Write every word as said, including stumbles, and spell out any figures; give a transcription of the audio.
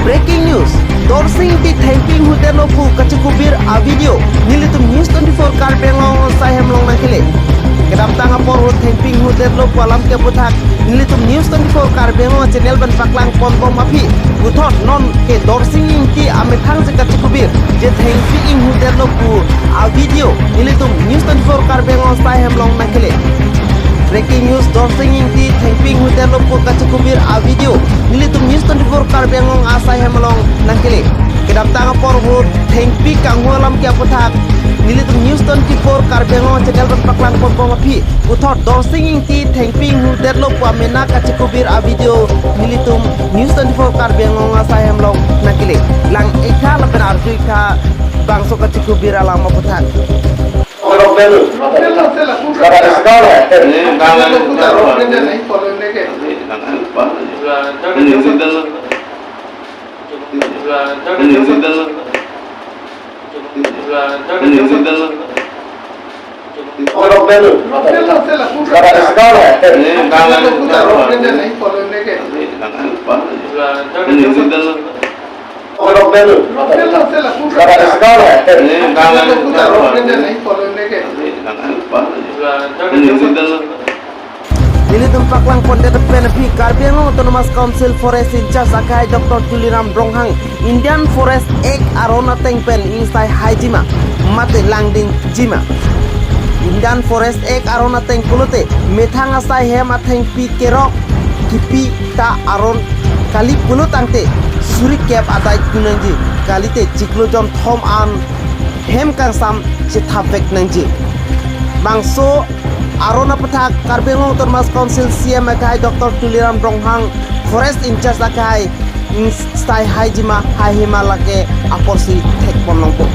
Breaking news, Dorsing Ingti thengpi inghu detlo pu kachikubir a video nelitum News twenty-four Karbi Anglong asai hem along nangkele. Kedamtang apor ahut thengpi inghu detlo pu alam ke aputhak nelitum News twenty-four Karbi Anglong channel pen paklang ponbom aphi, puthot non ke Dorsing Ingti amethang si kachikubir je thengpi inghu detlo pu a video nelitum News twenty-four Karbi Anglong asai hem along nangkele. Breaking news, Dorsing Ingti thengpi inghu detlo pu kachikubir a video nelitum News twenty-four Karbi Anglong asai hem along nangkele. Kedamtang apor ahut thengpi kanghu alam ke aputhak nelitum News twenty-four Karbi Anglong channel pen paklang ponbom aphi, puthot Dorsing Ingti thengpi inghu detlo pu amena kachikubir a video nelitum News twenty-four Karbi Anglong asai hem along nangkele. Lang-iktha lapen arju-iktha bangso kachikubir alam aputhak. Nelitum paklang pondet pen aphi Karbi Anglong Autonomous Council Forest in-charge akhai Doctor Tuliram Ronghang Indian Forest Act aron ateng pen ingsai haijima mate langdingjima. Indian Forest Act aron ateng pulote methang asai hem athengpi kerok kipi ta aron kali pulo tangte suri kep adai kunangji, kalite chiklo jon thom an hem kangsam chethapvek nangji. Bangso aron aputhak Karbi Anglong Autonomous Council C E M akhai Doctor Tuliram Ronghang, Forest in-charge akhai ingsai haijima haihima lake aporsi thekpon longpo.